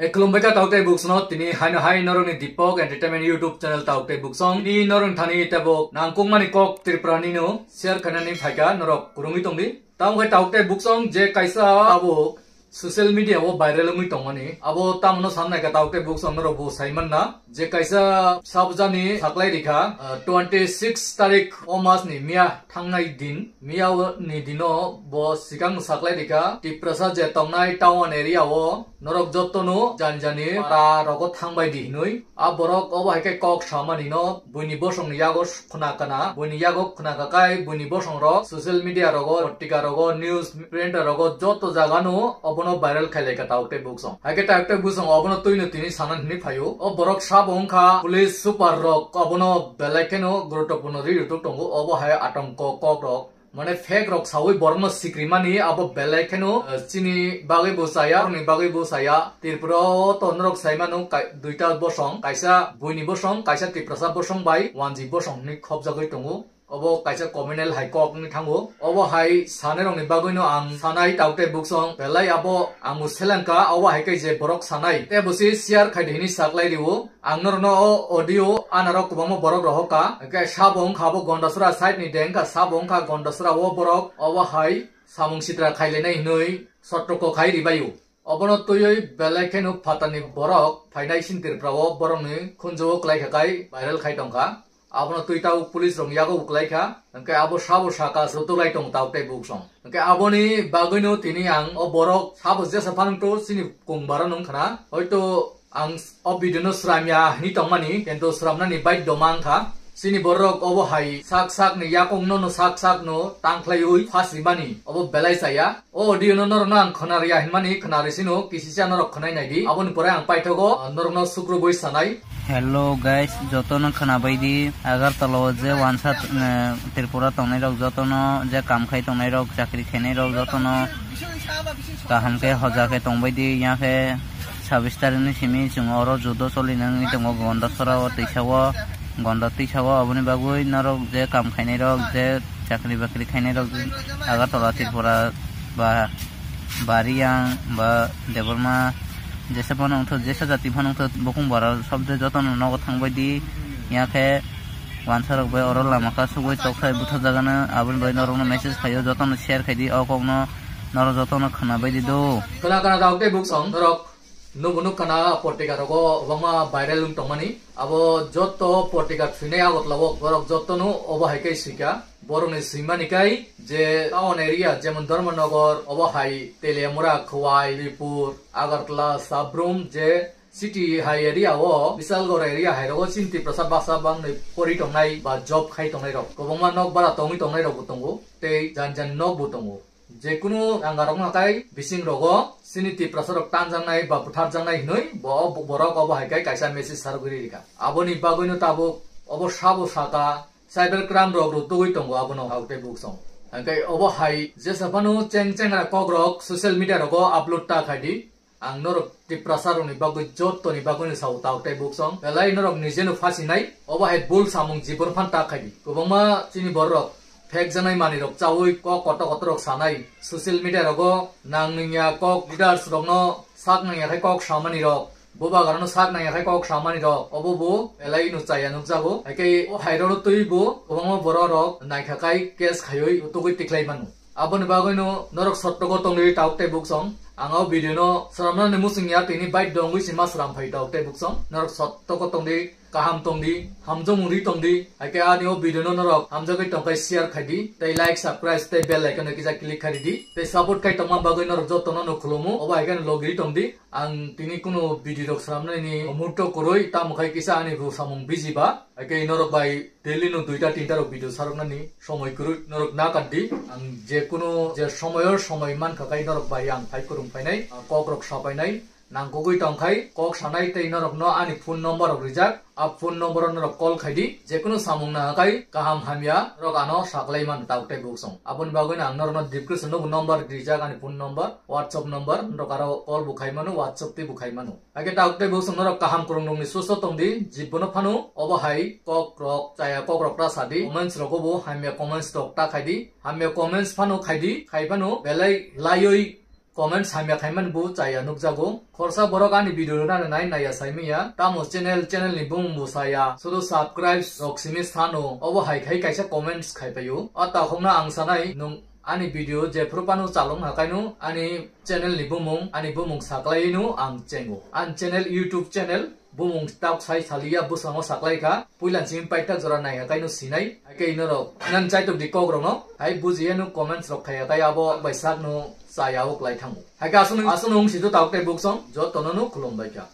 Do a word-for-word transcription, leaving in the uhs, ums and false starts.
E, khulumbai kha tauk tei buksong no, tini haino hai norokni Deepak Entertainment YouTube channel tauk tei buksong. Tini norok thani tebo nangkukmani kok Tripura nino share khainani phaikha, norok kwrwngwi tongdi. Tamo khe tauk tei buksong je kaisa abo social media o viral wngwi tongmani. Abo tamno sannaikha tauk tei buksong norok bo saimanna. Je kaisa sabjani saklai rikha, ah, twenty six tarik o mas ni miya thangnai din, miya o ni dino bo sikang saklai rikha. Tiprasa je tongnai town area o norok jotto no jani jani para rogo thangbai di hinui. A borok obo hai khe kok samani no buini bosong ni yago khuna kana, buini yago khuna kakai buini bosong rok social media rogo, patrika rogo, news printer rogo joto jaga no obono viral khailai ka tauk tei buksong. Hai khe tauk tei buksong obono twi no tini sana hinui phaio. O borok sabo wngkha police super rok obono belai kheno guruttopurno ri rwtwk tongo. Obo hai atongko kok rok mane fake rok sawi borokno sikrimani abo belai kheno, eh, chini bagwi bo chaya, ni bagwi bo chaya. Tripura o to norok saimano kai-, duita bosong, kaisa buini bosong, kaisa Tiprasa bosong bai wanji bosong hinui khopjagwi tongo. Obo kaisa communal hai kok wngwi thango. Obo hai sanai rokni bagwino ang sanai tauk tei buksong belai abo ang bo selengkha, obo hai khe je borok sanai tei bo si share khaidi hinui saklai rio. Ang norokno o audio anarok kwbangma borok rohorkha, hwnkhe sabo wngkha abo Gondasora side ni de wngkha, sabo wngkha Gondasora o borok obo hai samung sitra khailainai hinui sotroko khai ribaio. Obono twiwi belai kheno phatani borok phainai sini Tripura o borokni khunju o kwlai kha kai viral khai tongkha. Abono twi tabuk police rok yago bo kwlai kha. Hwnkhe abo sabo saka se rwtwk lai tongo tauk tei buksong. Hwnkhe aboni bagwino tini ang o borok sabo jesa phano to chini kung bara nung khna. Hoito ang o video no sramya hinwi tongmani, kintu sramnani baidyo mankha. Chini borok obo hai sak sak ni yakung no no sak sak no tangkhlaiwi phasrimani obo belai chaya. O audio no norokno ang khwna rwya hinmani khwna rw sino, kisisa norok khwnai naidi. Aboni pore ang paithogo, ah, norokno sukrubwi sanai. Hello guys, jotono khwnabaidi. Agartala o je wansa, eh, Tripura tongnai rok, jotono je kam khai tongnai rok, chakri khainai rok, jotono kaham khe hoja khe tongbaidi. Yakhe sabis tarikni simi chwng oro judo choli nangwi tongo Gondasora o twisa o, Gonda twisa o. Aboni bagwi norok je kam khainai rok, je chakri bakri khainai rok Agartala, Tripura ba Bariang ba Debbarma jesa phano wngthok, jesa jati phano wngthok, bokong bara sobde jotono nogo thangbaidi. Yakhe wansa rok bai oro lama kasugwi tok khai butharjagano, aboni bagwi norokno message khaio, jotono share khaidi o kokno, norok jotono khwnabaidi do. Khwna khwna dauk tei buksong norok. Nubo nukha na portika rogo kwbangma viral wng tongmani. Abo joto portika thwinai Agartala o borok jotono obo hai khe swikha. Borokni swimani kai je town area jemon Dharmanagar, obo hai Teliamura, Khowai, Ripur, Agartala, Sabrum je city hai area o, Bisalgor area hai rogo chini Tiprasa baksa bangni pori tongnai ba job khai tongnai rok. Kwbangma nok bara tongwi tongnai rok bo tongo tei jan jan nok bo tongo. Jekunu nangarokno hakai bising rogo chini Tiprasa rok tanjaknai ba butharjaknai hinui bo, bo, borok obo hai kai kaisa message sarogwi rikha. Aboni bagwino tabuk obo sabo saka cyber crime rok rutugwi tongo abono hau tei buksong. Hingke obo hai jesa phano cheng chengra kok rok social media rogo upload ta khaidi. Ang norok Tiprasa rokni bagwi jottoni bagwino sao tauk tei buksong. Belai norok nijeno phasinai, obo hai bul samung jibon phan ta khaidi. Kwbangma chini bororok phekjaknai manwirok chaui kok kotor kotorrok sanai. Social media rogo nang nungya kok leaders rokno sak nangya khai kok samani rok, bubagrano sak nangya khai kok samani rok, obo bo belai no chaya nukjago. Hai khe o hai rokno twibo kwbangma bororok naikha khai case khaiwi utugwi tikhlai mano. Aboni bagwino norok sottogo tongdi tauk tei buksong. Ang o video no swnamnani muchung ya, tini bike dongwi se ma swnam phai tauk tei buksong. Norok sottogo tongdi, kaham tongdi, hamjamung ri tongdi. Hai khe ani o video no norok hamjagwi tongkhai share khaidi, tei like, subscribe tei bell icon no kisa click khaidi. Tei support khai tongma bagwi norok jotono no khulumu. Obo hai khe no logi ri tongdi. Ang tini kunu video rok swnamnani muhurto kwrwi, tamo khai kisa ani bo samung busy ba. Hai khe norok bai daily no duita tinta rok video saroknani somoi kwrwi norok na kandi. Ang je kunu je somoyo somoi mankha khai norok bai ang phai kwrwng phainai, ah, kok rok sapainai. Nangkukgwi tongkhai kok sanai tei norokno ani phone number rok rijak. A phone number o norok call khaidi. Je kunu samung na khai kaham hamya rok ano saklai man tauk tei buksong. Aboni bagwino ang norokno description o number rijak, ani phone number, WhatsApp number, norok aro call bo khai mano, WhatsApp tei bo khai mano. Hakhe tauk tei buksong norok kaham kwrwng rokni suso tongdi, jibono phano obo hai kok rok, chaya kok rok ta sadi, comments rogo bo hamya comments rok ta khaidi, hamya comments phano khaidi, khai phano belai laioi Comments hamya khaimani bo chaya nukjago. Khorsa borok ani video rwnani nai naiya saimanya. Tamo channel, channel ni bumung bo saya. Sudu subscribe rok simi sano. Obo hai khai kaisa comments khaipaio. O takhokno ang sanai, nwng ani video jephru phano chalwng hakaino ani channel ni bumung, ani bumung saklaino ang chengo. Ani channel, YouTube channel bumung tak sai saliya bwskango saklaikha. Puila simi paithak jora naiya kaino sinai. Haikhe inorok nang chaitok di kokrokno hai bujiya no comments rok khaiya kai abo bai sakno chaya o klai thango. Haikhe aswk nwng, aswk nwng sido tabuk tei buksong jotono no khulumbaikha.